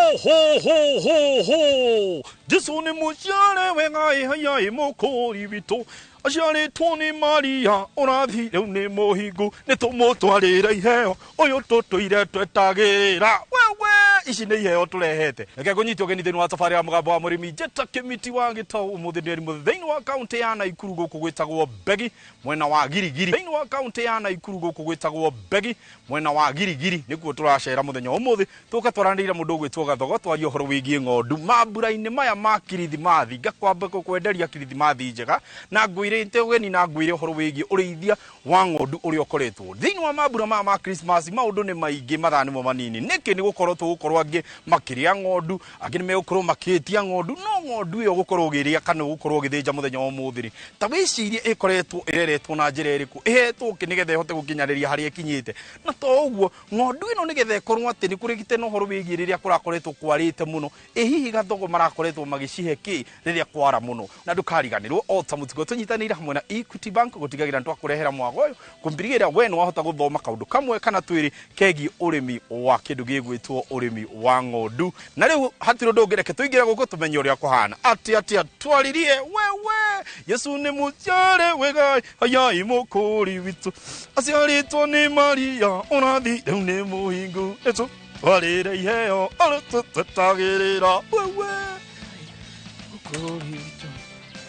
Ho ho ho ho! Jesu nĩ mũciare wega ĩ haiya ĩ mũkũri witũ aciarĩtwo nĩ Maria ũrathi rĩu nĩ mũhingu nĩ tũmũtwarĩre iheo ũyũ tũtũire twetagĩrĩra wewe ici nĩ iheo tũrehete. Reke ngũnyite ũgeni thĩinĩ wa tabarĩra ya mũgambo wa mũrĩmi njĩta Kĩmiti wa Gĩtaũ. Ũmũthĩ ndĩ rimũ thĩinĩ wa kaũntĩ ya Naikuru gũkũ gwĩtagwo Mbegi mwena wa Girigiri. Thĩinĩ wa kaũntĩ ya Naikuru gũkũ gwĩtagwo Mbegi mwena wa Girigiri nĩkuo tũracera mũthenya wa ũmũthĩ. Tũke twaranĩire mũndũ ũgwĩtwo Gathogo twarie ũhoro wĩgiĩ ng'ondu mambura-inĩ maya ma kirithimathi. Ngakwamba gũkwenderia kirithimathi njega na ngwĩrĩte ũgeni na ngwĩre ũhoro wĩgiĩ ũrĩithia wa ng'ondu ũrĩa ũkoretwo thĩinĩ wa mambura maya ma Christmas. Maũndũ nĩ maingĩ, mathaa nĩmo manini. Nĩkĩ? Nĩ gũkorwo tũgũkorwo angĩ makĩrĩa ng'ondu, angĩ nĩ megũkorwo makĩtia ng'ondu. No ng'ondu ĩyo ũgũkorwo ũkĩrĩa kana ũgũkorwo ũgĩthĩnja mũthenya wa ũmũthĩ rĩ, ta wĩcirie ĩkoretwo ĩreretwo na njĩra ĩrĩkũ, ĩhetwo kĩ nĩgetha ĩhote gũkinyanĩria harĩa ĩkinyĩte. Na to ũguo, ng'ondu ĩno nĩgetha ĩkorwo atĩ nĩ kũrĩ na ũhoro wĩgiĩ rĩrĩa kũrakoretwo kwarĩte mũno, ĩ hihi Gathogo marakoretwo magĩcihe kĩ rĩrĩa kwara mũno. Na ndũkariganĩrwo o ta mũtugo tũnyitanĩire hamwe na Equity Bank gũtigagĩrĩra nĩ twakũrehera mwago ũyũ kũmbirigĩra we nĩ wahota gũthoma kaũndũ kamwe kana twĩrĩ kegiĩ ũrĩmi wa kĩndũ gĩgwĩtwo ũrĩmi wa ng'ondu. Na rĩu hatirĩ ũndũ ũngĩ, reke tũingĩre gũkũ tũmenye ũrĩa kũhana. Atĩ atĩa twaririe wewe Yesu nĩ mũciare wega hayai mũkũri witũ aciarĩtwo nĩ Maria ũrathi rĩu nĩ mũhingu nĩtũ twarĩre iheo ũrĩa tũtetagĩrĩra wewe mũkũri witũ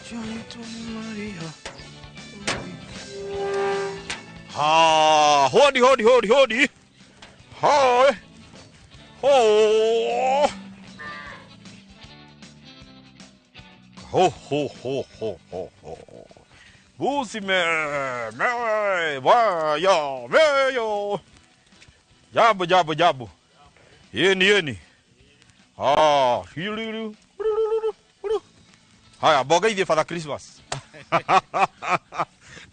aciarĩtwo nĩ Maria. Ha, hodi hodi hodi hodi. Hoi. Ho. Ho ho ho ho ho ho. Busi me me wa ya me yo. Jambo jambo jambo. Yeni yeni. Ah, hiru Haya, mboga ithiĩ Father Christmas.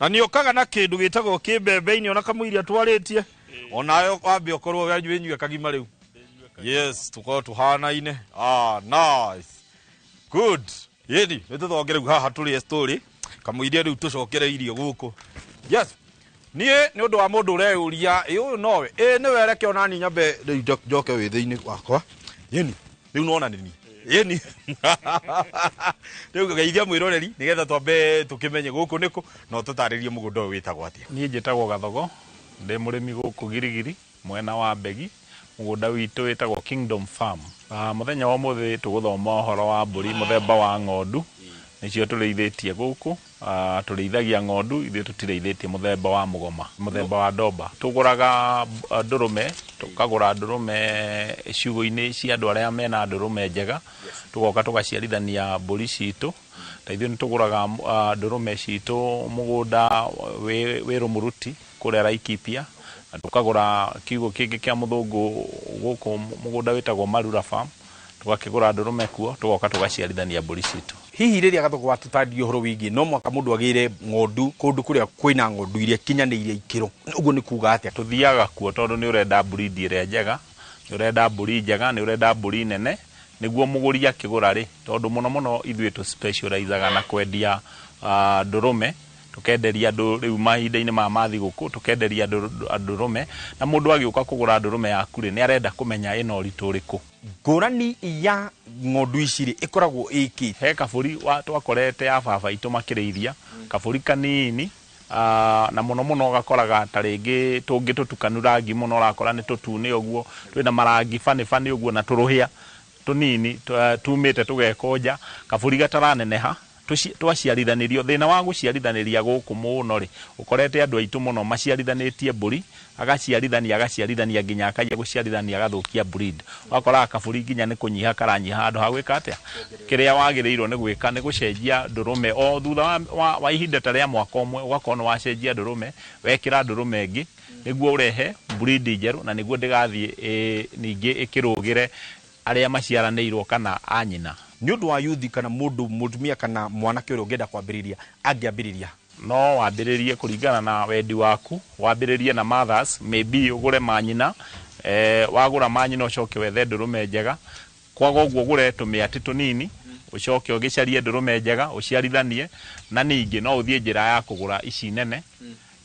Na nĩ ũkaga na kĩndũ gĩtagwo kĩmbembe-inĩ ona kamũiria twarĩtie. Onayo wambe ũkorwo wĩnyue kagima rĩu. Yes, tũkorwo tũhanaine. Ah, nice. Good. Yeni, nĩ tũthonge rĩu haha tũrĩe story. Kamũiria rĩu tũcokere irio gũkũ. Yes. Niĩ nĩ ũndũ wa mũndũ ũreyũria, ĩ ũyũ nowe? Ĩ nĩwe, reke onani nyambe rĩu njoke wĩthĩ-inĩ wakwa. Yeni, rĩu nona nĩ niĩ. Yeni. Rĩu geithia mwĩroreri nĩgetha twambe tũkĩmenye gũkũ nĩkũ na ũtũtarĩrie mũgũnda ũyũ wĩtagwo atĩa. Niĩ njĩtagwo Gathogo, ndĩ mũrĩmi gũkũ Girigiri, mwena wa Mbegi. Mũgũnda witũ wĩtagwo Kingdom Farm. Mũthenya wa ũmũthĩ tũgũthoma ũhoro wa mbũri mũthemba wa ng'ondu, nĩcio tũrĩithĩtie gũkũ. Tũrĩithagia ng'ondu, ithuĩ tũtirĩithĩtie mũthemba wa mũgoma, mũthemba wa ndomba. Tũgũraga ndũrũme, tũkagũra ndũrũme ciugũ-inĩ cia andũ arĩa mena ndũrũme njega, tũgoka tũgaciarithania mbũri citũ. Ta ithuĩ nĩ tũgũraga ndũrũme citũ mũgũnda wĩ Rũmũruti kũrĩa Laikipia, na tũkagũra kiugũ kĩngĩ kĩa mũthũngũ gũkũ mũgũnda wĩtagwo Marura Farm, tũgakĩgũra ndũrũme kuo, tũgoka tũgaciarithania mbũri citũ. Hihi rĩrĩa Gathogo watũtarĩria ũhoro wĩgiĩ no mũhaka mũndũ agĩre ng'ondu kũndũ kũrĩa kwĩna ng'ondu iria kinyanĩirie ikĩro, ũguo nĩ kuga atĩa? Tũthiaga kuo tondũ nĩ ũrenda breed ĩrĩa njega, nĩ ũrenda mbũri njega, nĩ ũrenda mbũri nene, nĩguo mũgũri akĩgũra rĩ, tondũ mũno mũno ithuĩ tũ specializaga na kwendia ndũrũme, tũkenderia andũ rĩu mahinda-inĩ maya ma thigũkũ, tũkenderia andũ ndũrũme, na mũndũ agĩũka kũgũra ndũrũme yaku rĩ, nĩ arenda kũmenya ĩna ũritũ ũrĩkũ. Ngũrani ya ng'ondu ici rĩ, ĩkoragwo ĩkĩ? He kabũri twakorete ya baba itũ makĩrĩithia, kabũri kanini, na mũno mũno ũgakoraga ta rĩngĩ tũngĩtũtukanu rangi mũno ũrakora nĩ tũtune ũguo, twĩna marangi bani bani ũguo na tũrũhĩa tũnini tumĩte tũgekũnja, kabũri gataraneneha, twaciarithanĩrio. Thĩna wa gũciarithanĩria gũkũ mũno rĩ, ũkorete andũ aitũ mũno maciarithanĩtie mbũri, agaciarithania agaciarithania nginya akaiya gũciarithania agathũkia breed. Ũgakoraga kabũri nginya nĩ kũnyiha karanyiha handũ ha gwĩka atĩa? Kĩrĩa wagĩrĩirwo nĩ gwĩka nĩ gũcenjia ndũrũme o thutha wa ihinda ta rĩa mwaka ũmwe, ũgakorwo nĩ wacenjia ndũrũme, wekĩra ndũrũme ĩngĩ, nĩguo ũrehe breed njerũ na nĩguo ndĩgathiĩ ningĩ ĩkĩrũgĩre arĩa maciaranĩirwo kana a nyina. Nĩ ũndũ wa yuthi kana mũndũ mũtumia kana mwanake ũrĩa ũngĩenda kwambĩrĩria, angĩambĩrĩria? No wambĩrĩrie kũringana na wendi waku, wambĩrĩrie na mothers, maybe ũgũre manyina, wagũra manyina ũcoke wethe ndũrũme njega, kwaga ũguo ũgũre tũmĩatĩ tũnini, ũcoke ũgĩcarie ndũrũme njega, ũciarithanie, na ningĩ no ũthiĩ njĩra ya kũgũra ici nene,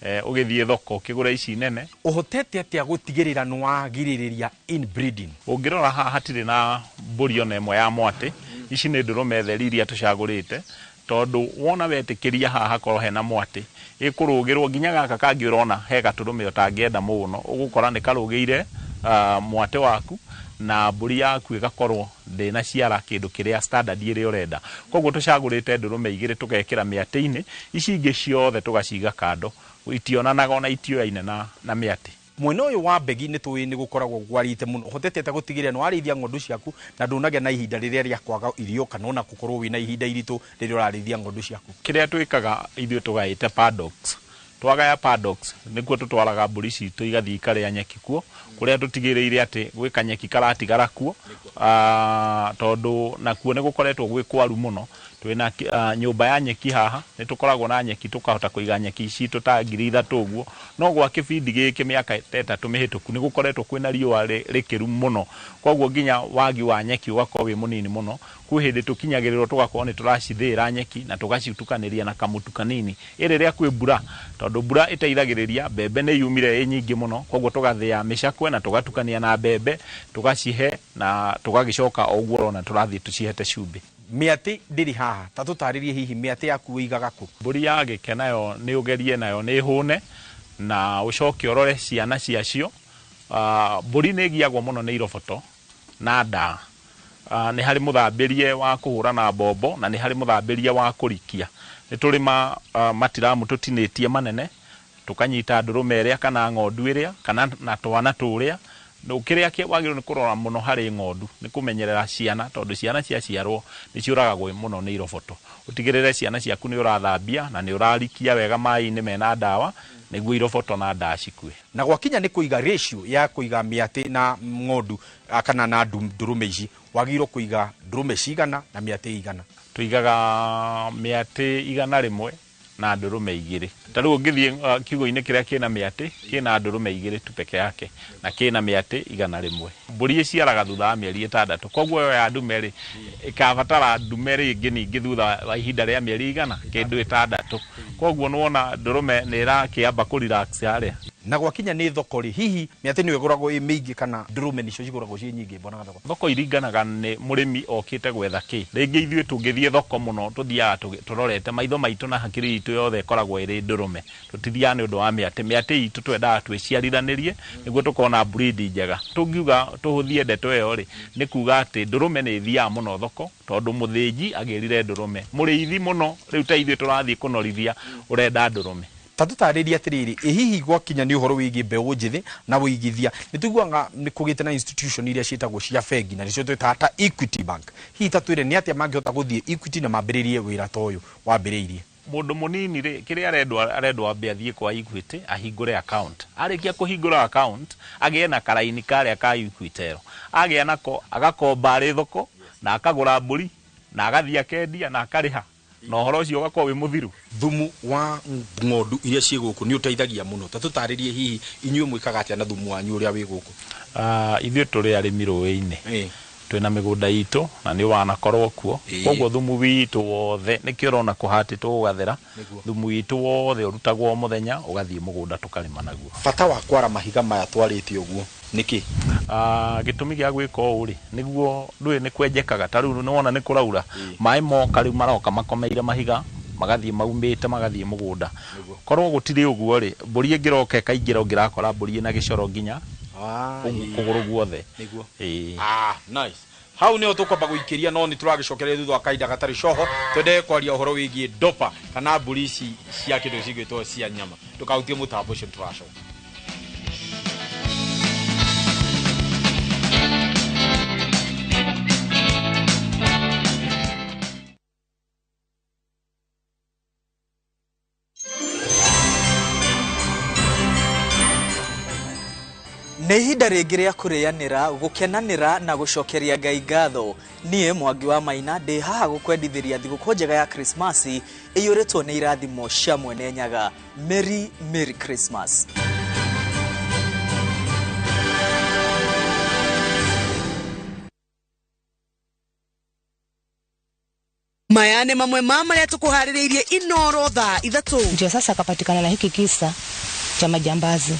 ũgĩthiĩ thoko ũkĩgũra ici nene. Ũhotete atĩa gũtigĩrĩra nĩ wagirĩrĩria inbreeding? Ũngĩrora haha hatirĩ na Mbũri ona ĩmwe ya mwatĩ. Ici nĩ ndũrũme theri iria tũcagũrĩte, tondũ wona wetĩkĩria haha hakorwo hena mwatĩ, ĩkũrũgĩrwo nginya gaka kangĩ ũrona he gatũrũme ũtangĩenda mũno, ũgũkora nĩ karũgĩire mwatĩ waku na mbũri yaku ĩgakorwo ndĩnaciara kĩndũ kĩrĩa standard ĩrĩa ũrenda. Koguo tũcagũrĩte ndũrũme igĩrĩ tũgekĩra mĩatĩ-inĩ, ici ingĩ ciothe tũgaciga kando, itionanaga ona itioyaine na mĩatĩ. Mwena ũyũ wa mbegi nĩ tũĩ nĩ gũkoragwo gwarĩte mũno, ũhotete atĩa gũtigĩrĩra nĩ warĩithia ng'ondu ciaku na ndũnagĩa na ihinda rĩrĩa rĩa kwaga irio kana ona gũkorwo wĩna ihinda iritũ rĩrĩa ũrarĩithia ng'ondu ciaku? Kĩrĩa twĩkaga ithuĩ tũgaĩte paddocks. Twagaya paddocks nĩkuo tũtwaraga mbũri citũ igathiĩ ikarĩa nyeki kuo, kũrĩa tũtigĩrĩire atĩ gwĩ kanyeki karatigara kuo, tondũ nakuo nĩ gũkoretwo gwĩ kwaru mũno. Twĩna nyũmba ya nyeki haha, nĩ tũkoragwo na nyeki tũkahota kũiga nyeki citũ ta 3,000 ũguo, no gwa kĩbindi gĩkĩ mĩaka ta 3 mĩhĩtũku nĩ gũkoretwo kwĩna riũa rĩkĩru mũno, koguo nginya wagi wa nyeki ũgakorwo wĩ mũnini mũno. Kwĩ hĩndĩ tũkinyagĩrĩrwo tũgakorwo nĩ tũracithĩĩra nyeki na tũgacitukanĩria na kamũtu kanini, ĩ rĩrĩa kwĩ mbura, tondũ mbura ĩteithagĩrĩria mbembe nĩ yumire ĩ nyingĩ mũno, koguo tũgathĩa mĩcakwe na tũgatukania na mbembe tũgacihe na tũgagĩcoka o ũguo ũrona tũrathiĩ tũcihete cumbĩ. Mĩatĩ ndĩrĩ haha, ta tũtarĩrie hihi mĩatĩ yaku ũigaga kũ? Mbũri ya gĩke nayo nĩ ũgerie nayo nĩ ĩhũne na ũcoke ũrore ciana ciacio. Mbũri nĩ ĩgiagwo mũno nĩ iroboto na ndaa. Nĩ harĩ mũthambĩrie wa kũhũra na mbombo na nĩ harĩ mũthambĩrie wa kũrikia. Nĩ tũrĩ matiramu tũtinĩtie manene, tũkanyita ndũrũme ĩrĩa kana ng'ondu ĩrĩa kana na twana tũrĩa. Kĩrĩa wagĩrĩirwo nĩ kũrora mũno harĩ ng'ondu nĩ kũmenyerera ciana, tondũ ciana ciaciarwo nĩ ciũragagwo mũno nĩ iroboto. Ũtigĩrĩre ciana ciaku nĩ ũrathambia na nĩ ũrarikia wega maĩ-inĩ mena ndawa nĩguo iroboto na ndaa cikue. Na gwakinya nĩ kũiga ratio ya kũiga mĩatĩ na ng'ondu kana na ndũrũme ici, wagĩrĩirwo kũiga ndũrũme cigana na mĩatĩ igana? Tũigaga mĩatĩ 100 na ndũrũme 2. Ta rĩu ũngĩthiĩ kiugũ-inĩ kĩrĩa kĩna mĩatĩ, kĩna ndũrũme 2 tu peke yake na kĩna mĩatĩ 100. Mbũri ĩciaraga thutha wa mĩeri 6, koguo ĩyo ya ndume rĩ, ĩkabatara ndume rĩngĩ ningĩ thutha wa ihinda rĩa mĩeri 100 kĩndũ 6. Koguo nĩwona ndũrũme nĩ ĩrakĩamba kũ relax harĩa. Na gwakinya nĩ thoko rĩ, hihi mĩatĩ nĩyo ĩgũragwo ĩ mĩingĩ kana ndũrũme nĩcio cigũragwo ciĩ nyingĩ mbonaga thoko? Thoko iringanaga nĩ mũrĩmi okĩte gwetha kĩ. Rĩngĩ ithuĩ tũngĩthiĩ thoko mũno tũthiaga tũrorete maitho maitũ na hakiri itũ yothe ĩkoragwo ĩrĩ ndũrũme. Tũtithiaga nĩ ũndũ wa mĩatĩ. Mĩatĩ itũ twendaga twĩciarithanĩrie nĩguo tũkona breed njega. Tũngiuga tũhũthie ndeto ĩyo rĩ, nĩ kuga atĩ ndũrũme nĩ ĩthiaga mũno thoko tondũ mũthĩnji agĩrire ndũrũme. Mũrĩithi mũno rĩu ta ithuĩ tũrathiĩ kũnorithia ũrenda ndũrũme. Ta tũtarĩrie atĩrĩrĩ, ĩ hihi gwakinya nĩ ũhoro wĩgiĩ mbeũ njĩthĩ na ũigithia, nĩ tũiguaga nĩ kũgĩte na institution iria ciĩtagwo cia bengi na nĩcio twĩtaga ta Equity Bank. Hihi ta twĩre nĩ atĩa mangĩhota gũthiĩ Equity na mambĩrĩrie wĩra ta ũyũ wambĩrĩirie? Mũndũ mũnini rĩ, kĩrĩa arendwo ambe athiĩ kwa Equity ahingũre account. Arĩkia kũhingũra account, agĩe na karaini karĩa ka Equity ĩyo. Agĩa nako, agakomba arĩ thoko na akagũra mbũri na agathiĩ akendia na akarĩha, na ũhoro ũcio ũgakorwo wĩ mũthiru. Thumu wa ng'ondu iria ciĩ gũkũ nĩ ũteithagia mũno, ta tũtarĩrie hihi inyuĩ mwĩkaga atĩa na thumu wanyu ũrĩa wĩ gũkũ? Ithuĩ tũrĩ arĩmi rũĩ-inĩ. Twĩna mĩgũnda itũ na nĩ wanakorwo kuo. Koguo thumu witũ wothe nĩkĩo ũrona kũhatĩtwo gũgathera. Thumu witũ wothe ũrutagwo o mũthenya ũgathiĩ mũgũnda tũkarĩma naguo. Bata wa kwara mahiga maya twarĩte ũguo nĩkĩ? Gĩtũmi gĩa gwĩka ũũ rĩ, nĩguo ndũĩ nĩ kwenjekaga. Ta rĩu nĩwona nĩ kũraura, maĩ moka rĩu maroka makomeire mahiga, magathiĩ maumĩte magathiĩ mũgũnda. Korwo gũtirĩ ũguo rĩ, mbũri ĩngĩroka ĩkaingĩra ũngĩrakora mbũri ĩna gĩcoro nginya kũgũrũ guothe. Nice. Hau nĩho tũkwamba gũikĩria, no nĩ tũragĩcokereria thutha wa kahinda gatarĩ coho, twende kwaria ũhoro wĩgiĩ dopa kana mbũri ici cia kĩndũ cigwĩtwo cia nyama. Ndũkahutie mũtambo ũcio, nĩtũracoka. Nĩ ihinda rĩngĩ rĩa kũrĩanĩra, gũkenanĩra na gũcokeria Ngai ngatho. Niĩ Mwangi wa Maina ndĩ haha gũkwendithĩria thigũkũ njega ya Krismasi ĩiyũrĩtwo nĩ irathimo cia Mwene Nyaga. Merry Merry Christmas. Maya nĩ mamwe ma marĩa tũkũharĩrĩirie Inoro thaa 3. Ndio sasa akapatikana na hiki kisa cha majambazi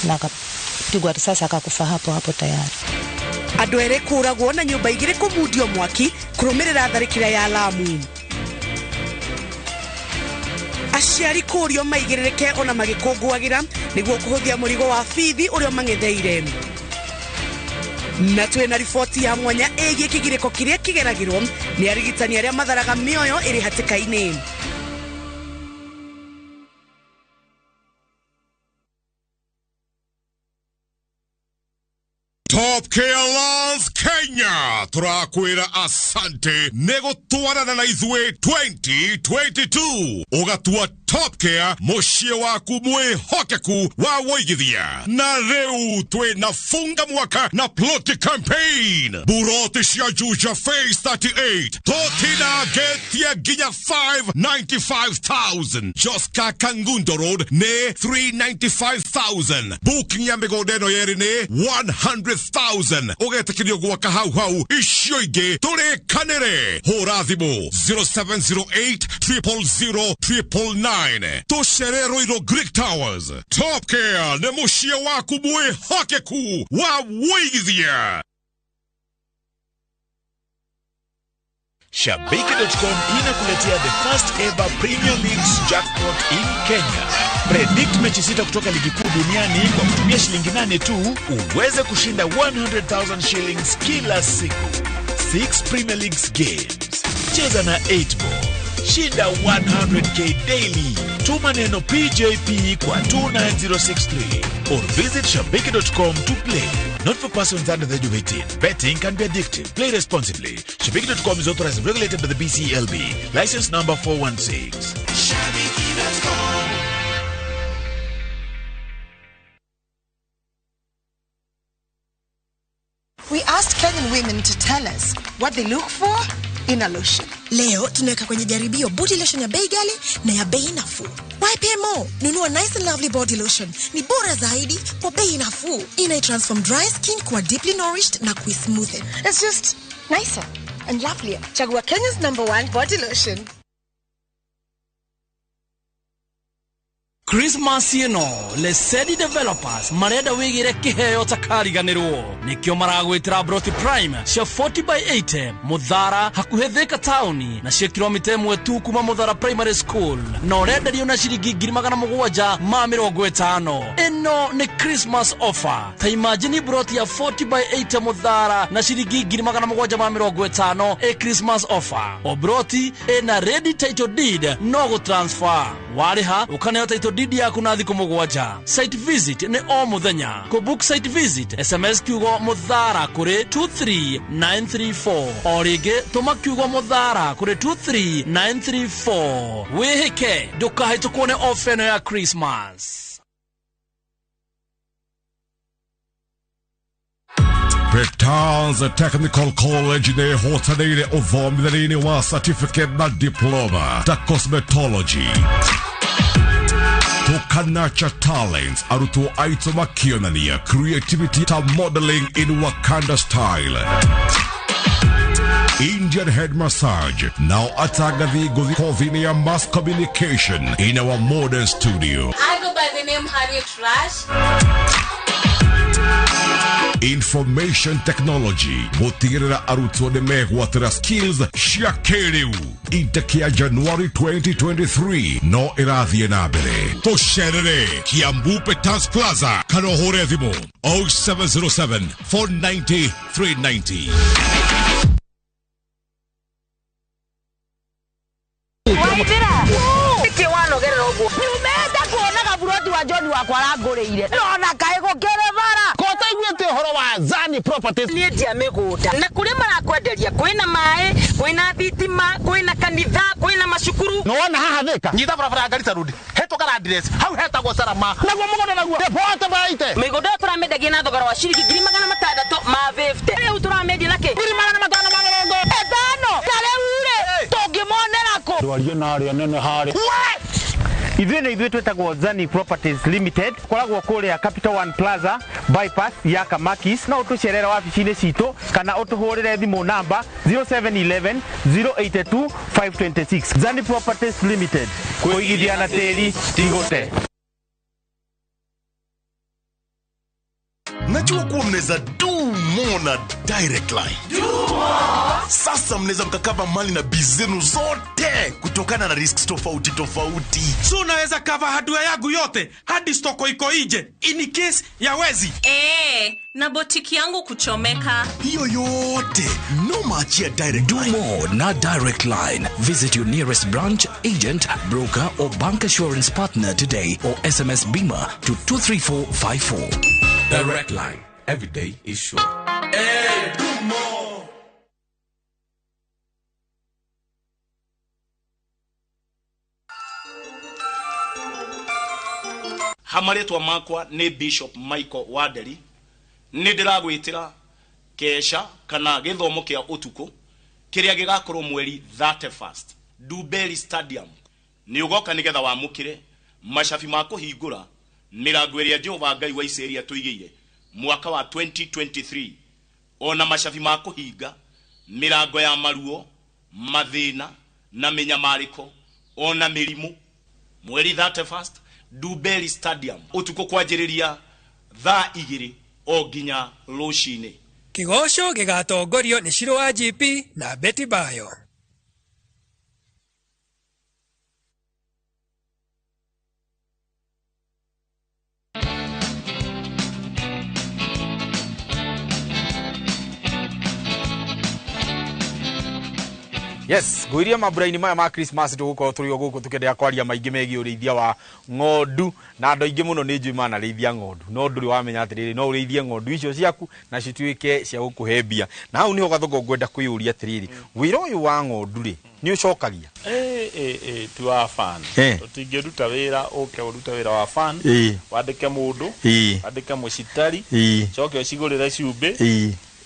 na akapigwa risasi akakufa hapo hapo tayari. Andũ erĩ kũragwo na nyũmba igĩrĩ kũmundio mwaki kũrũmĩrĩra tharĩkĩra ya Lamu. Aciari kũrio maigĩrĩrĩke ona magĩkũngũagĩra nĩguo kũhũthia mũrigo wa bithi ũrĩa mang'etheire. Na twĩna riboti ya mwanya ĩgiĩ kĩgirĩko kĩrĩa kĩgeragĩrwo nĩ arigitani arĩa matharaga mĩoyo ĩrĩ hatĩka-inĩ. Top Care Lands Kenya turakwira asante nĩ gũtwarana na ithuĩ 2022 ũgatua Top Care mũciĩ waku mwĩhokeku wa wũigithia. Na rĩu twĩna funga mwaka na ploti campaign buroti cia Juja Phase 38 tũtinangĩtie nginya 595,000. Joska Kangundo Road nĩ 395,000. Booking ya mĩgũnda ĩno yerĩ nĩ 100,000. Ũgetĩkĩrio gwaka hau hau icio ingĩ tũrĩkanĩre. Hũra thimũ 0708 000 999. Tũcere Ruiru Greek Towers. Top Care nĩ mũciĩ waku mwĩhokeku wa wũigithia. Shabiki.com inakuletea the first ever Premier League's jackpot in Kenya. Predict mechi 6 kutoka ligi kuu duniani kwa kutumia shilingi 8 tu uweze kushinda 100,000 shillings kila siku. 6 Premier Leagues games. Cheza na 8 ball. Shinda 100k daily. Tuma neno PJP kwa 29063 or visit shabiki.com to play. Not for persons under the age of 18. Betting can be addictive. Play responsibly. Shabiki.com is authorized and regulated by the BCLB. License number 416. Shabiki.com. We asked Kenyan women to tell us what they look for in a lotion. Leo tunaweka kwenye jaribio body lotion ya bei ghali na ya bei nafuu. YPMO, nunua Nice and Lovely body lotion. Ni bora zaidi kwa bei nafuu. Ina transform dry skin kuwa deeply nourished na kuismoothen. It's just nicer and lovelier. Chagua Kenya's #1 body lotion. Christmas ĩno Lesedi Developers marenda wĩgĩre kĩheo takariganĩrwo nĩkĩo maragwĩtĩra Broti Prime cia 40 by 80 Muthara hakuhĩ Thika taũni na cia kilomita 1 tu kuma Muthara Primary School na ũrenderio na ciringi 750 ĩno nĩ Christmas offer. Ta imagine broti ya 40 by 80 Muthara na ciringi 750 ĩ Christmas offer. O broti ĩna ready title deed no gũtransfer warĩha ũkaneo title deed yaku na thikũ 7. Site visit nĩ o mũthenya. Kũ book site visit SMS kiugo Muthara kũrĩ 23934 o rĩngĩ tũma kiugo Muthara kũrĩ 23934. Wĩhĩke ndũkahĩtũkwo nĩ ofa ĩno ya Christmas. Petals Technical College nĩ ĩhotanĩire ũthomithania-inĩ wa certificate na diploma ta cosmetology. Tukanacha talents arutwo aitũ makĩonania creativity ta modeling in Wakanda style. Indian head massage now atangathi ngũthi kothi-inĩ ya mass communication in our modern studio. I go by the name Harriet Rush. Information technology gũtigĩrĩra arutwo nĩ megwatĩra skills cia kĩrĩu. Intake ya January 2023 no ĩrathiĩ na mbere. Tũcerere Kiambu Petals Plaza kana ũhũre thimũ 0707 490 390. Nyumĩte kuona kaburoti wa John wakwa arangũrĩire nona kaĩ gũkĩrĩ bara ko taiguĩte ũhoro wa Zani Properties. Niĩ ndia mĩgũnda na kũrĩa marakwenderia kwĩna maĩ, kwĩna thitima, kwĩna kanitha, kwĩna macukuru. Nĩwona haha Thika nyita barabara ya Garissa Road hetũka Landres hau hetagwo Salama naguo mũgũnda naguo depote baite mĩgũnda ĩyo tũramĩendagia na thogora wa ciringi 650 rĩu tũramĩendia na kĩ 550 ta rĩu rĩ tũngĩmonera kũ ndwarie na arĩa nene harĩa. Ithuĩ nĩ ithuĩ twĩtagwo Zani Properties Limited, koragwo kũrĩa Capital One Plaza bypass ya Kamakis. No ũtũcerere wabici-inĩ citũ kana ũtũhũrĩre thimũ namba 0711 082 526. Zani Properties Limited, kũigithia na tĩri ti gũte. Najua kuwa mnaweza do more na Direct Line. Do more. Sasa mnaweza mkacover mali na biz zenu zote kutokana na risks tofauti tofauti. So unaweza cover hardware yangu yote hadi stoko iko nje in case ya wezi. Na botiki yangu kuchomeka. Hiyo yote no maachia Direct Do Line. more na Direct Line. Visit your nearest branch, agent, broker or bank assurance partner today or SMS BIMA to 23454. Direct Line. Every day is sure. Hey, do more. Hamarĩtwa makwa nĩ Bishop Michael Wanderi. Nĩ ndĩragwĩtĩra kesha kana gĩthomo kĩa ũtukũ kĩrĩa gĩgakorwo mweri 31st Dubeli Stadium. Nĩ ũgoka nĩgetha wamũkĩre macabi ma kũhingũra mĩrango ĩrĩa Jehova Ngai wa Isiraeli atũigĩire mwaka wa 2023, ona macabi ma kũhinga mĩrango ya maruo, mathĩna na mĩnyamarĩko ona mĩrimũ. Mweri 31st Dubeli Stadium, ũtukũ kwanjĩrĩria thaa 2 o nginya rũcinĩ. Kĩgoco gĩgatongorio nĩ Shiro wa GP na Betty Bayo. Yes, ngwĩria mambura-inĩ maya ma Christmas tũgũkorwo tũrĩ o gũkũ tũkĩenderea kwaria maingĩ megiĩ ũrĩithia wa ng'ondu, na andũ aingĩ mũno nĩ njũĩ manarĩithia ng'ondu, no ndũrĩ wamenya atĩrĩrĩ, no ũrĩithie ng'ondu icio ciaku na cituĩke cia gũkũhe mbia. Na hau nĩho Gathũngũ ngwenda kwĩyũria atĩrĩrĩ, wĩra ũyũ wa ng'ondu rĩ, nĩ ũcokagia? Ti wa fan. Tũtingĩruta wĩra ũke ũrute wĩra wa fan, wandĩke mũndũ, wandĩke mũcitari, coke ũcigũrĩre cumbĩ.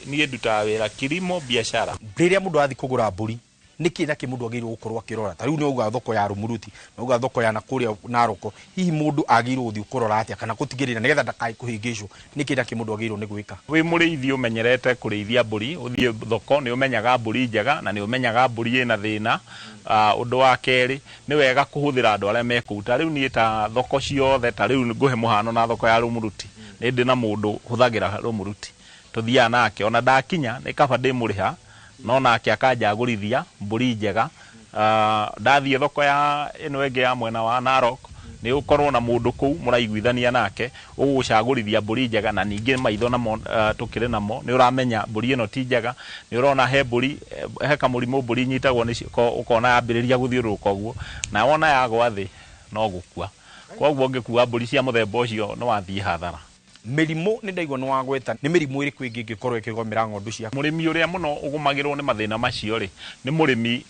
Niĩ ndutaga wĩra kilimo biashara. Rĩrĩa mũndũ athiĩ kũgũra mbũri, nĩkĩ na kĩ mũndũ agĩrĩirwo gũkorwo akĩrora? Ta rĩu nĩ wauga thoko ya Rumuruti, nĩ wauga thoko ya nakũrĩa Naroko, hihi mũndũ agĩrĩirwo gũthiĩ kũrora atĩa kana gũtigĩrĩra nĩgetha ndakae kũhĩngĩcwo? Nĩkĩ na kĩ mũndũ agĩrĩirwo nĩ gwĩka? Wĩ mũrĩithi ũmenyerete kũrĩithia mbũri, ũthiĩ thoko nĩ ũmenyaga mbũri njega na nĩ ũmenyaga mbũri ĩna thĩna. Ũndũ wa kerĩ, nĩ wega kũhũthĩra andũ arĩa me kũu. Ta rĩu niĩ ta thoko ciothe, ta rĩu ngũhe mũhano na thoko ya Rumuruti, nĩ ndĩ na mũndũ hũthagĩra Rumuruti, tũthiaga nake, ona ndakinya nĩ kaba ndĩmũrĩha, no nake akanjagũrithia mbũri njega. Ndathiĩ thoko ya ĩno ĩngĩ ya mwena wa Narok, nĩ ũkorwo na mũndũ kũu mũraiguithania nake ũgũcagũrithia mbũri njega, na ningĩ maitho namo tũkĩrĩ namo nĩ ũramenya mbũri ĩno ti njega, nĩ ũrona he mbũri, he kamũrimũ mbũri inyitagwo nĩ ũkona yambĩrĩria gũthiũrũrũka ũguo, na wona yagwa thĩ no gũkua. Koguo ũngĩkua mbũri cia mũthemba ũcio nĩ wathiĩ hathara. Mĩrimũ nĩ ndaigua nĩ wagweta, nĩ mĩrimũ ĩrĩkũ ĩngĩ ĩngĩkorwo ĩkĩgomera ng'ondu ciaku? Mũrĩmi ũrĩa mũno ũgũmagĩrwo nĩ mathĩna macio rĩ, nĩ mũrĩmi,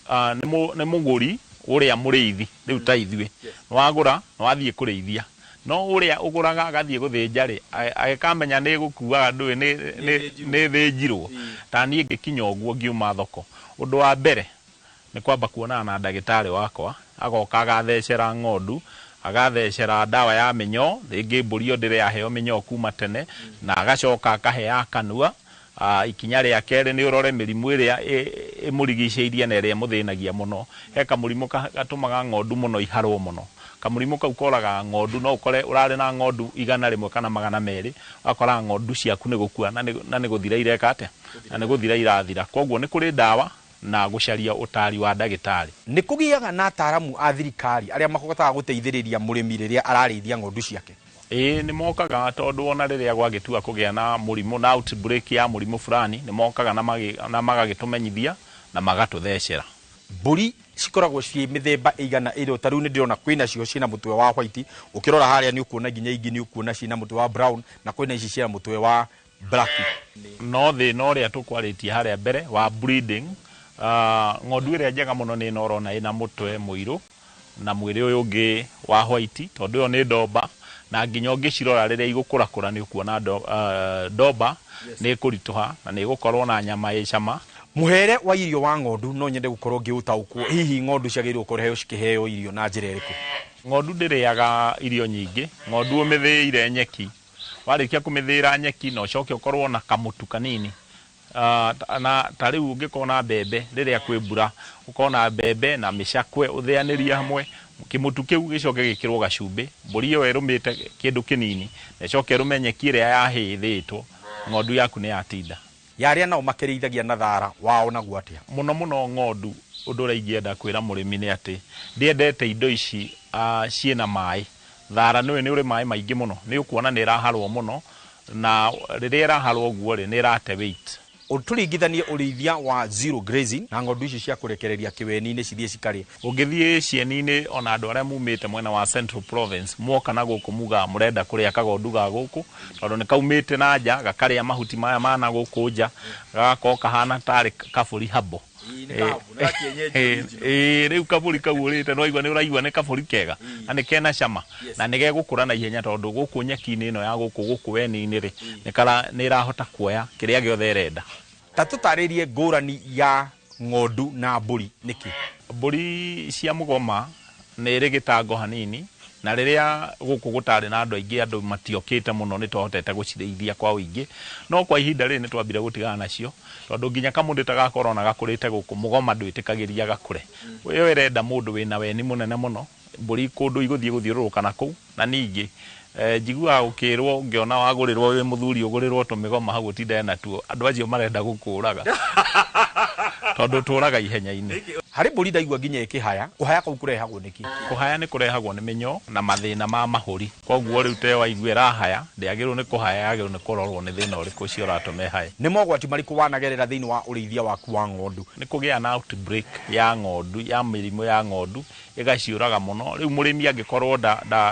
nĩ mũgũri ũrĩa mũrĩithi, rĩu ta ithuĩ. Nĩ wagũra, nĩ wathiĩ kũrĩithia. No ũrĩa ũgũraga agathiĩ gũthĩnja rĩ, agĩkamenya nĩ gũkuaga ndũĩ nĩ thĩnjirwo. Ta niĩ ngĩkinya ũguo ngiuma thoko. Ũndũ wa mbere nĩ kwamba kuonana na ndagĩtarĩ wakwa, agoka agathecera ng'ondu, agathecera ndawa ya mĩnyoo, rĩngĩ mbũri ĩyo ndĩrĩ yaheo mĩnyoo kuma tene, na agacoka akahea kanua. Ikinya rĩa kerĩ nĩ ũrore mĩrimũ ĩrĩa ĩmũrigicĩirie na ĩrĩa ĩmũthĩnagia mũno. He kamũrimũ gatũmaga ng'ondu mũno iharwo mũno. Kamũrimũ kau koraga ng'ondu, no ũkore ũrarĩ na ng'ondu 100 kana 200, ũgakora ng'ondu ciaku nĩ gũkua na nĩ gũthira ireka atĩa? Na nĩ gũthira irathira. Koguo nĩ kũrĩ ndawa na gũcaria ũtari wa ndagĩtarĩ. Nĩ kũgĩaga na ataaramu a thirikari arĩa mahotaga gũteithĩrĩria mũrĩmi rĩrĩa ararĩithia ng'ondu ciake? Ĩĩ nĩ mokaga, tondũ ona rĩrĩa gwagĩtua kũgĩa na mũrimũ na outbreak ya mũrimũ fulani, nĩ mokaga na magagĩtũmenyithia na magatũthecera. Mbũri cikoragwo ciĩ mĩthemba ĩigana ĩrĩa, ta rĩu nĩ ndĩrona kwĩna cio ciĩna mũtwe wa white, ũkĩrora harĩa nĩ ũkuona nginya ingĩ nĩ ũkuona ciĩna mũtwe wa brown, na kwĩna ici ciĩna mũtwe wa black. No thĩna ũrĩa tũkwarĩtie harĩa mbere wa breeding, ng'ondu ĩrĩa njega mũno nĩ ĩno ũrona ĩna mũtwe mũirũ na mwĩrĩ ũyũ ũngĩ wa white, tondũ ĩyo nĩ ndomba, na nginya ũngĩcirora rĩrĩa igũkũrakũra nĩ ũkuona ndomba nĩ ĩkũritũha na nĩ ĩgũkorwo na nyama ĩ cama. Mũhere wa irio wa ng'ondu no nyende gũkorwo ngĩũtaũkwo, hihi ng'ondu ciagĩrĩirwo gũkorwo cikĩheo irio na njĩra ĩrĩkũ? Ng'ondu ndĩrĩaga irio nyingĩ, ng'ondu ũmĩthĩire nyeki, warĩkia kũmĩthĩĩra nyeki na ũcoke ũkorwo na kamũtu kanini. Na ta rĩu ũngĩkorwo na mbembe rĩrĩa kwĩ mbura, ũkorwo na mbembe na mĩcakwe ũthĩanĩrie hamwe, kĩmũtu kĩu gĩcoke gĩkĩrwo gacumbĩ, mbũri ĩyo ĩrũmĩte kĩndũ kĩnini na ĩcoke ĩrũme nyeki ĩrĩa yahĩthĩtwo, ng'ondu yaku nĩ yatinda. Ya arĩa nao makĩrĩithagia na thara wao naguo atĩa? Mũno mũno ng'ondu, ũndũ ũrĩa ingĩenda kwĩra mũrĩmi nĩ atĩ ndĩendete indo ici ciĩna maĩ. Thara nĩũĩ nĩ ũrĩ maĩ maingĩ mũno, nĩ ũkuona nĩ ĩraharwo mũno, na rĩrĩa ĩraharwo ũguo rĩ, nĩ ĩrate weight. Tũringithanie ũrĩithia wa zero grazing na ng'ondu ici cia kũrekereria kĩweni-inĩ cithiĩ cikarĩe. Ũngĩthiĩ cieni-inĩ, ona andũ arĩa mumĩte mwena wa Central Province mwoka na gũkũ mugaga mũrenda kũrĩa kagondu ga gũkũ, tondũ nĩ kaumĩte na nja gakarĩa mahuti maya ma na gũkũ nja, gagakorwo kahana tarĩ kabũri habo. Rĩu kabũri kau ũrĩte no waigua nĩ ũraigua nĩ kabũri kega na nĩ kena cama na nĩ gegũkũra na ihenya, tondũ gũkũ nyeki-inĩ ĩno ya gũkũ weni-inĩ rĩ, nĩ ĩrahota kuoya kĩrĩa gĩothe ĩrenda. Ta tũtarĩrie ngũrani ya ng'ondu na mbũri nĩkĩ? Mbũri cia mũgoma nĩ ĩrĩ gĩtango hanini, na rĩrĩa gũkũ gũtarĩ na andũ aingĩ, andũ matiokĩte mũno, nĩ twahotete gũcirĩithia kwa ũingĩ, no kwa ihinda rĩrĩ nĩ twambire gũtigana nacio, tondũ nginya kamũndĩ ta ga korona gakũrĩte gũkũ mũgoma ndwĩtĩkagĩria gakũre. Ĩyo ĩrenda mũndũ wĩna weni mũnene mũno, mbũri kũndũ igũthiĩ gũthiũrũrũka na kũu, na ningĩ njiguaga gũkĩrwo ũngĩona wagũrĩrwo wĩ mũthuri ũgũrĩrwo tũmĩgoma hau ũtindane natuo, andũ acio marenda gũkũraga tondũ tũraga ihenya-inĩ. Harĩ mbũri ndaigua nginya ĩkĩhaya, kũhaya kũu kũrehagwo nĩkĩ? Kũhaya nĩ kũrehagwo nĩ mĩnyoo na mathĩna ma mahũri, koguo rĩu te waigua ĩrahaya ndĩagĩrĩirwo nĩ kũhaya, yagĩrĩirwo nĩ kũrorwo nĩ thĩna ũrĩkũ ũcio ũratũma ĩhaye. Nĩ mogwati marĩkũ wanagerera thĩinĩ wa ũrĩithia waku wa ng'ondu? Nĩ kũgĩa na outbreak ya ng'ondu, ya mĩrimũ ya ng'ondu ĩgaciũraga mũno. Rĩu mũrĩmi angĩkorwo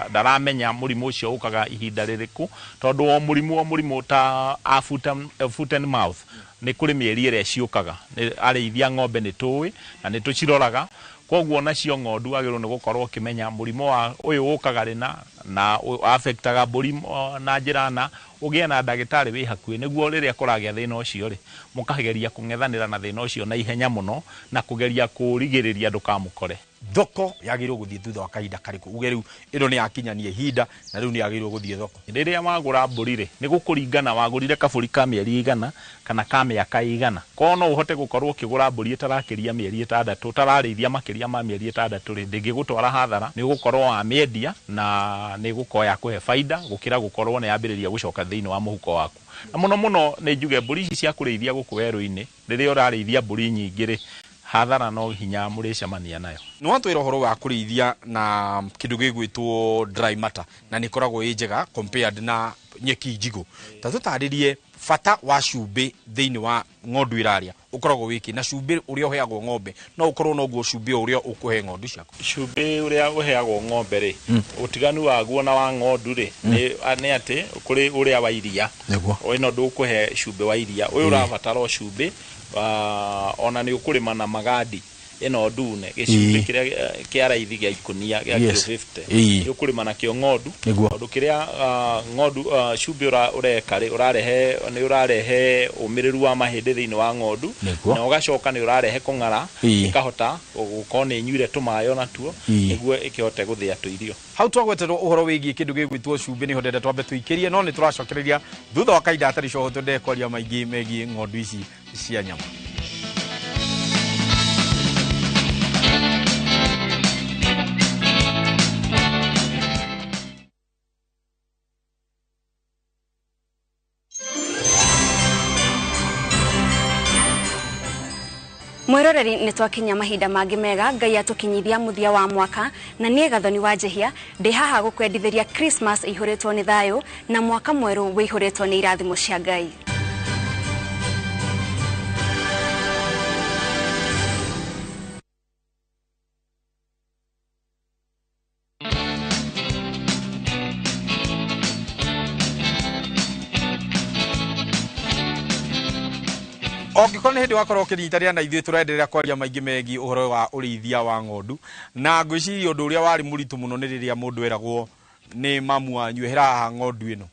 ndaramenya mũrimũ ũcio ũkaga ihinda rĩrĩkũ, tondũ o mũrimũ ta foot and mouth nĩ kũrĩ mĩeri ĩrĩa ciũkaga. Arĩithia ng'ombe nĩ tũĩ na nĩ tũciroraga, koguo nacio ng'ondu wagĩrĩirwo nĩ gũkorwo ũkĩmenya mũrimũ wa ũyũ ũkaga rĩna na affectaga mbũri na njĩra na ũgĩe na ndagĩtarĩ wĩ hakuhĩ, nĩguo rĩrĩa kũragĩa thĩna ũcio rĩ, mũkageria kũng'ethanĩra na thĩna ũcio na ihenya mũno na kũgeria kũũrigĩrĩria ndũkamũkore. Thoko yagĩrĩirwo gũthiĩ thutha wa kahinda karĩkũ? Uge rĩu ĩno nĩ yakinyania ihinda na rĩu nĩ yagĩrĩirwo gũthiĩ thoko. Rĩrĩa wagũra mbũri rĩ, nĩ gũkũringana wagũrire kabũri ka mĩeri 100 kana ka mĩaka 100. Korwo no ũhote gũkorwo ũkĩgũra mbũri ĩtarakĩria mĩeri 6, ũtararĩithia makĩria ma mĩeri 6 rĩ, ndĩngĩgũtwara hathara, nĩ ũgũkorwo wamĩendia na nĩ ĩgũkorwo ya kũhe baida gũkĩra gũkorwo nĩ yambĩrĩria gũcoka thĩinĩ wa mũhuko waku. Na mũno mũno nĩ njuge mbũri ici cia kũrĩithia gũkũ werũ-inĩ, rĩrĩa ũrarĩithia mbũri nyingĩ rĩ, hathara no hinya mũrĩcemania nayo. Nĩ watwĩra ũhoro wa kũrĩithia na kĩndũ gĩgwĩtwo dry matter, na nĩ ĩkoragwo ĩ njega compared na nyeki njigũ. Ta tũtarĩrie bata wa cumbĩ thĩinĩ wa ng'ondu ĩrarĩa ũkoragwo wĩkĩ, na cumbĩ ũrĩa ũheagwo ng'ombe no ũkorwo noguo cumbĩ ũrĩa ũkũhe ng'ondu ciaku? Cumbĩ ũrĩa ũheagwo ng'ombe rĩ, ũtiganu waguo na wa ng'ondu rĩ, nĩ atĩ kũrĩ ũrĩa wa iria. Ĩno ndũkũhe cumbĩ wa iria, ũyũ ũrabatara o cumbĩ, ona nĩ ũkũrĩma na magandi ĩno ndune, gĩcumbĩ kĩrĩa kĩa raithi gĩa ikũnia gĩa kilo 50, nĩ ũkũrĩma nakĩo ng'ondu, tondũ kĩrĩa ng'ondu cumbĩ ũreka rĩ, ũrarehe nĩ ũrarehe ũmĩrĩru wa mahĩndĩ thĩinĩ wa ng'ondu, na ũgacoka nĩ ũrarehe kũng'ara, ĩkahota gũkorwo nĩ ĩnyuire tũmaĩ onatuo, nĩguo ĩkĩhote gũthĩa tũirio. Hau twagweterwo ũhoro wĩgiĩ kĩndũ gĩgwĩtwo cumbĩ, nĩho ndĩrenda twambe tũikĩrie, no nĩ tũracokereria thutha wa kahinda hatarĩ coho, twende kwaria maingĩ megiĩ ng'ondu ici cia nyama. Mwiroreri nĩ twakinya mahinda mangĩ mega, Ngai atũkinyithia mũthia wa mwaka, na niĩ Gathoni wa Njehia ndĩ haha gũkwendithĩria Christmas ĩihũrĩtwo nĩ thayũ na mwaka mwerũ wĩihũrĩtwo nĩ irathimo cia Ngai. Ongĩkorwo nĩ hĩndĩ wakorwo ũkĩnyitanĩra na ithuĩ, tũrenderea kwaria maingĩ megiĩ ũhoro wa ũrĩithia wa ng'ondu, na ngwĩciria ũndũ ũrĩa warĩ mũritũ mũno nĩ rĩrĩa mũndũ eragwo nĩ mamu wanyu, ehera haha ng'ondu ĩno.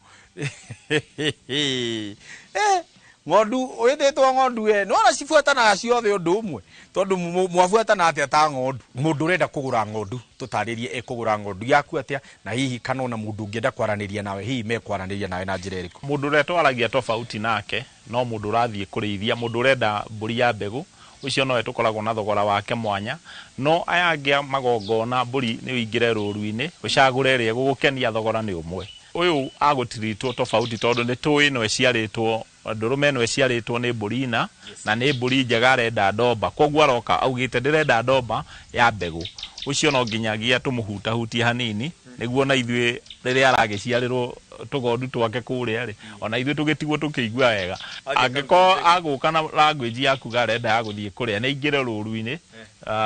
Ng'ondu wĩtĩtwo ng'ondu we, nĩwona cibuatanaga ciothe ũndũ ũmwe, tondũ mwabuatana atĩa ta ng'ondu? Mũndũ ũrenda kũgũra ng'ondu, tũtarĩrie ekũgũra ng'ondu yaku atĩa, na hihi kana ona mũndũ ũngĩenda kwaranĩria nawe, hihi mekwaranĩria nawe na njĩra ĩrĩkũ? Mũndũ ũrĩa twaragia tofauti nake no mũndũ ũrathiĩ kũrĩithia, mũndũ ũrenda mbũri ya mbegũ, ũcio nowe tũkoragwo na thogora wake mwanya, no aya angĩ a magongona mbũri nĩ ũingĩre rũru-inĩ ũcagũre ĩrĩa ĩgũgũkenia, thogora nĩ ũmwe. Ũyũ agũtiritwo tofauti tondũ nĩ tũĩ ĩno ĩciarĩtwo Ndũrũme ĩno ĩciarĩtwo nĩ mbũri ina na nĩ mbũri njega, arenda ndomba, koguo aroka augĩte ndĩrenda ndomba ya mbegũ. Ũcio no nginyagia tũmũhutahutie hanini nĩguo na ithuĩ rĩrĩa aragĩciarĩrwo tũgondu twake kũrĩa rĩ, ona ithuĩ tũgĩtigwo tũkĩigua wega. Angĩkorwo agũka na language ya kuga arenda ya gũthiĩ kũrĩa, nĩ aingĩre rũru-inĩ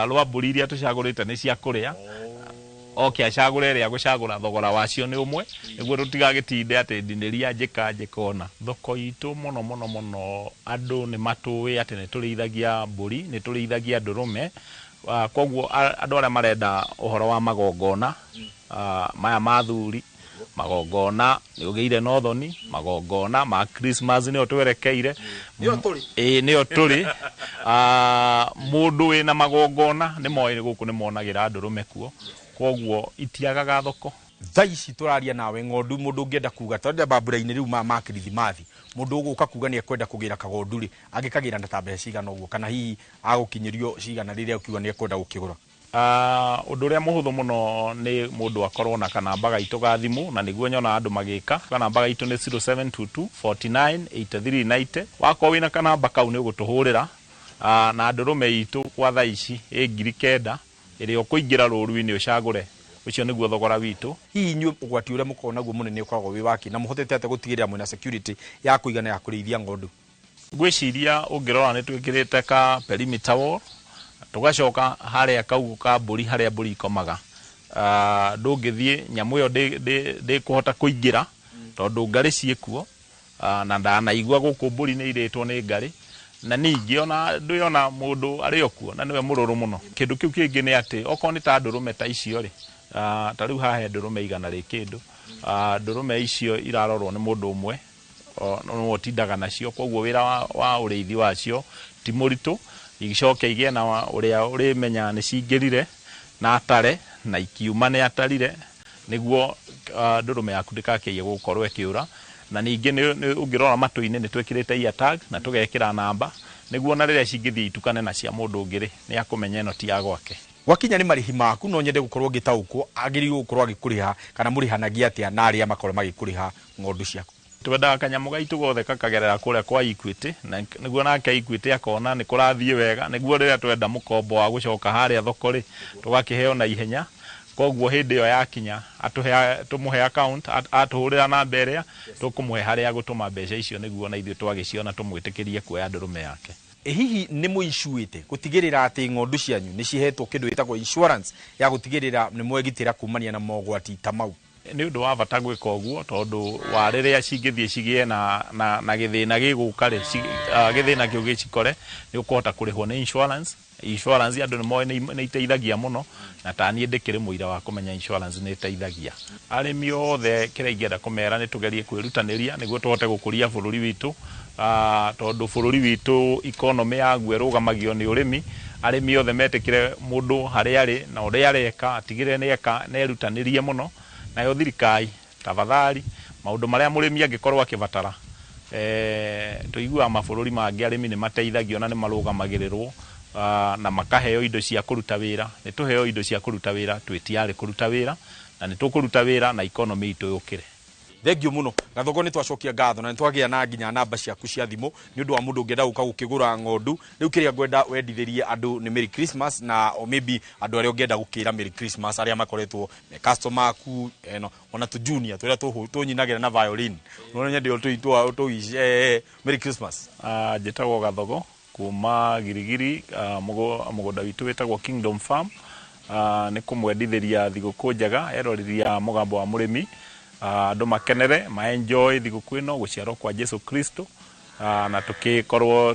rwa mbũri iria tũcagũrĩte nĩ cia kũrĩa, oke acagũre ĩrĩa agũcagũra, thogora wacio nĩ ũmwe, nĩguo tũtigagĩtinde atĩ ndinĩria njĩka njĩka ona. Thoko itũ mũno mũno mũno andũ nĩ matũĩ atĩ nĩ tũrĩithagia mbũri, nĩ tũrĩithagia ndũrũme. Koguo andũ arĩa marenda ũhoro wa magongona maya ma thuri, magongona nĩ ũgĩire na ũthoni, magongona ma Christmas nĩyo twerekeire, nĩyo tũrĩ, ĩĩ nĩyo tũrĩ. Mũndũ wĩna magongona nĩ moĩ gũkũ nĩ monagĩra ndũrũme kuo, koguo itiagaga thoko. Thaa ici tũraria nawe ng'ondu, mũndũ ũngĩenda kuga tondũ mambura-inĩ rĩu ma kirithimathi, mũndũ ũgũka kuga nĩ ekwenda kũgĩra kagondu rĩ, angĩkagĩra na ta mbeca cigana ũguo, kana hihi agũkinyĩrio cigana rĩrĩa ũkiuga nĩ ekwenda gũkĩgũra? Ũndũ ũrĩa mũhũthũ mũno nĩ mũndũ akorwo na kanamba gaitũ ga thimũ, na nĩguo nyonaga andũ magĩka. Kanamba gaitũ nĩ 0722 49 83 90. Wakorwo wĩna kanamba kau nĩ ũgũtũhũrĩra. Na ndũrũme itũ kwa thaa ici ĩ 9,000 ĩrĩa ũkũingĩra rũru-inĩ ũcagũre. Ũcio nĩguo thogora witũ. Hihi inyuĩ ũgwati ũrĩa mũkoragwo naguo mũnene ũkoragwo wĩ waki, na mũhotete atĩa gũtigĩrĩra mwĩna security ya kũigana ya kũrĩithia ng'ondu? Ngwĩciria ũngĩrora nĩ twĩkĩrĩte ka perimeter wall, tũgacoka harĩa kau ka mbũri harĩa mbũri ikomaga. Ndũngĩthiĩ nyamũ ĩyo ndĩkũhota kũingĩra tondũ ngarĩ ciĩkuo, na ndanaigua gũkũ mbũri nĩ irĩtwo nĩ ngarĩ, na ningĩ ona ndwĩona mũndũ arĩ o kuo na nĩwe mũrũrũ mũno. Kĩndũ kĩu kĩngĩ nĩ atĩ okorwo nĩ ta ndũrũme ta icio rĩ, ta rĩu haha he ndũrũme 100 rĩ kĩndũ, ndũrũme icio irarorwo nĩ mũndũ ũmwe, nĩwe ũtindaga nacio, koguo wĩra wa ũrĩithi wacio ti mũritũ. Icoke igĩe na ũrĩa ũrĩmenya nĩ cingĩrire na atare, na ikiuma nĩ atarire, nĩguo ndũrũme yaku ndĩgakĩaie gũkorwo ĩkĩũra. Na ningĩ nĩ ũngĩrora matũ-inĩ nĩ twĩkĩrĩte ear tag na tũgekĩra namba, nĩguo ona rĩrĩa cingĩthiĩ itukane na cia mũndũ ũngĩ rĩ, nĩ akũmenya ĩno ti ya gwake. Gwakinya nĩ marĩhi maku, no nyende gũkorwo ngĩtaũkwo agĩrĩirwo gũkorwo agĩkũrĩha kana mũrĩhanagia atĩa na arĩa makorwo magĩkũrĩha ng'ondu ciaku? Twendaga kanyamũ gaitũ gothe gakagerera kũrĩa kwa Equity, na nĩguo nake Equity akona nĩ kũrathiĩ wega, nĩguo rĩrĩa twenda mũkombo wa gũcoka harĩa thoko rĩ, tũgakĩheo na ihenya. Koguo hĩndĩ ĩyo yakinya, tũmũhe account, atũhũrĩra namba ĩrĩa, tũkũmũhe harĩa agũtũma mbeca icio, nĩguo na ithuĩ twagĩciona tũmwĩtĩkĩrie kuoya ndũrũme yake. Hihi nĩ mũicuĩte gũtigĩrĩra atĩ ng'ondu cianyu nĩ cihetwo kĩndũ gĩtagwo insurance ya gũtigĩrĩra nĩ mwegitĩra kumania na mogwati ta mau? Nĩ ũndũ wa bata gwĩka ũguo tondũ wa rĩrĩa cingĩthiĩ cigĩe na gĩthĩna gĩgũka rĩ, gĩthĩna kĩu gĩcikore, nĩ ũkũhota kũrĩhwo nĩ insurance. Insurance andũ nĩ moĩ nĩ iteithagia mũno, na ta niĩ ndĩkĩrĩ mũira wa kũmenya insurance nĩ iteithagia. Arĩmi othe kĩrĩa ingĩenda kũmera nĩ tũgerie kwĩrutanĩria nĩguo tũhote gũkũria bũrũri witũ, tondũ bũrũri witũ economy yaguo ĩrũgamagio nĩ ũrĩmi. Arĩmi othe metĩkĩre mũndũ harĩa arĩ na ũrĩa areka, atigĩrĩre nĩ eka, na erutanĩrie mũno. Nayo thirikari tafadhali, maũndũ marĩa mũrĩmi angĩkorwo akĩbatara, tũiguaga mabũrũri mangĩ arĩmi nĩ mateithagio na nĩ marũgamagĩrĩrwo, na makaheo indo cia kũruta wĩra. Nĩ tũheo indo cia kũruta wĩra, twĩ tayari kũruta wĩra, na nĩ tũkũruta wĩra na economy itũ yũkĩre. Thengiũ mũno Gathogo, nĩ twacokia ngatho na nĩ twagĩa na nginya namba ciaku cia thimũ nĩ ũndũ wa mũndũ ũngĩenda gũka gũkĩgũra ng'ondu. Rĩu kĩrĩa ngwenda wendithĩrie andũ nĩ Merry Christmas, na o maybe andũ arĩa ũngĩenda gũkĩra Merry Christmas arĩa makoretwo me customer aku, eno ona tu junior tũrĩa tũnyinagĩra na violin. No nyende ũtũice Merry Christmas. Njĩtagwo Gathogo kuma Girigiri, mũgũnda witũ wĩtagwo Kingdom Farm. Nĩ kũmwendithĩria thigũkũ njega, erorithia mũgambo wa mũrĩmi, andũ makenere, ma-enjoy thigũkũ ĩno, gũciarwo kwa Jesu Kristo, na tũkĩkorwo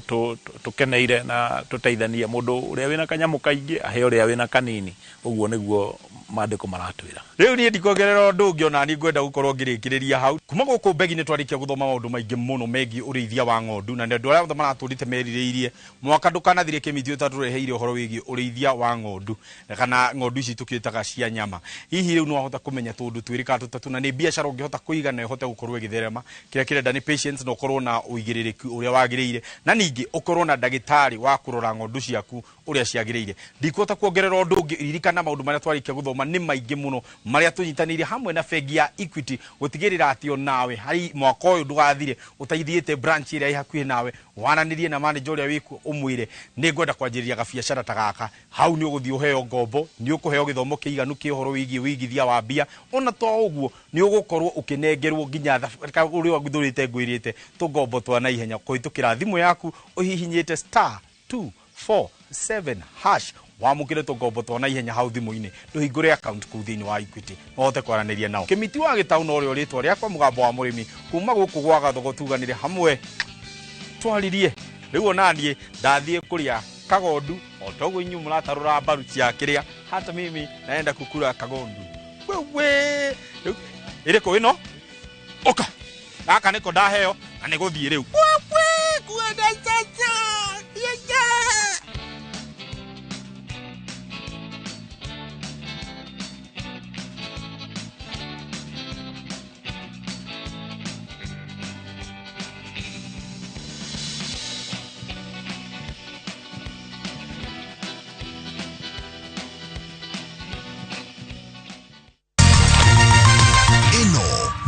tũkeneire na tũteithanie. Mũndũ ũrĩa wĩna kanyamũ kaingĩ ahe ũrĩa wĩna kanini, ũguo nĩguo maandĩko maratwĩra. Rĩu niĩ ndikuongerera ũndũ ũngĩ, ona niĩ ngwenda gũkorwo ngĩrĩkĩrĩria hau. Kuma gũkũ Mbegi nĩ twarĩkia gũthoma maũndũ maingĩ mũno megiĩ ũrĩithia wa ng'ondu, na andũ arĩa othe maratũrĩte merirĩirie mwaka ndũkanathire kĩmithio ũtatũreheire ũhoro wĩgiĩ ũrĩithia wa ng'ondu, na kana ng'ondu ici tũkĩtaga cia nyama. Hihi rĩu nĩ wahota kũmenya tũndũ twĩrĩ kana tũtatũ, na nĩ biacara ũngĩhota kũiga na ĩhote gũkorwo ĩgĩtherema. Kĩrĩa kĩrenda nĩ patience na ũkorwo na ũigĩrĩrĩki. ũigĩrĩrĩki ũrĩa wagĩrĩire, na ningĩ ũkorwo na ndagĩtarĩ wa kũrora ng'ondu ciaku ũrĩa ciagĩrĩire. Ndikuhota kuongerera ũndũ ũngĩ, ririkana maũndũ marĩa twarĩkia gũthoma nĩ maingĩ mũno marĩa tũnyitanĩire hamwe na bengi ya Equity gũtigĩrĩra atĩ onawe harĩ mwaka ũyũ ndũgathire ũtaithiĩte branch ĩrĩa ĩ hakuhĩ nawe, waranĩrie na manager ũrĩa wĩkuo ũmwĩre nĩ ngwenda kwanjĩrĩria gabiacara ta gaka. Hau nĩ ũgũthiĩ ũheo ngombo, nĩ ũkũheo gĩthomo kĩiganu kĩa ũhoro wĩgiĩ wĩigithia wa mbia, ona to ũguo nĩ ũgũkorwo ũkĩnengerwo nginya ũrĩa ngũthũrĩte ngwĩrĩte tũngombo twa naihenya kũhĩtũkĩra thimũ yaku ũhihinyĩte star 247 hash wamũkĩre tũngombo twa naihenya hau thimũ-inĩ, ndũhingũre account kũu thĩinĩ wa Equity no ũhote kwaranĩria nao. Kĩmiti wa Gĩtaũ no rĩo rĩtwa rĩakwa, mũgambo wa mũrĩmi kuma gũkũ gwa Gathogo, tuganĩre hamwe twaririe. Rĩu ona niĩ ndathiĩ kũrĩa kagondu o toguo inyuĩ mũratarũra mbaru cia kĩrĩa, hata mimi naenda kukura kagondu. Wewe rĩu ĩrĩkũ ĩno? Ũka gaka nĩko ndaheo na nĩ gũthiĩ rĩu. Wewe kuenda caca yeah.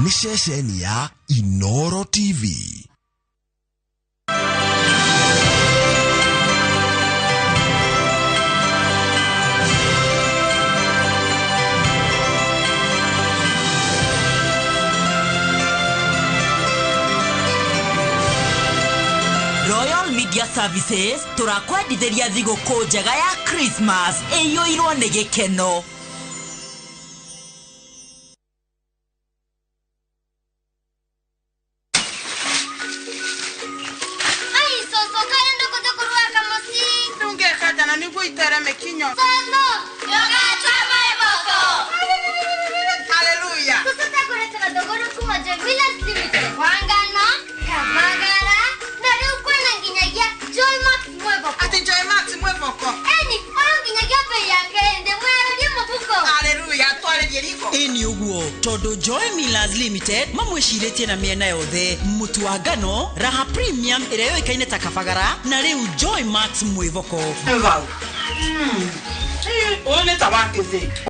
Nĩ ceceni ya Inoro TV. Royal Media Services tũrakwendithĩria thigũkũ njega ya Christmas ĩiyũirwo nĩ gĩkeno. Tondu Joy Millers Limited mamwĩcirĩtie na mĩena yothe, mũtu wa ngano Raha Premium ĩrĩa yũĩkaine ta Kabagara na rĩu Joy Max mwĩvoko. Ũyũ nĩ ta wa kĩthĩi.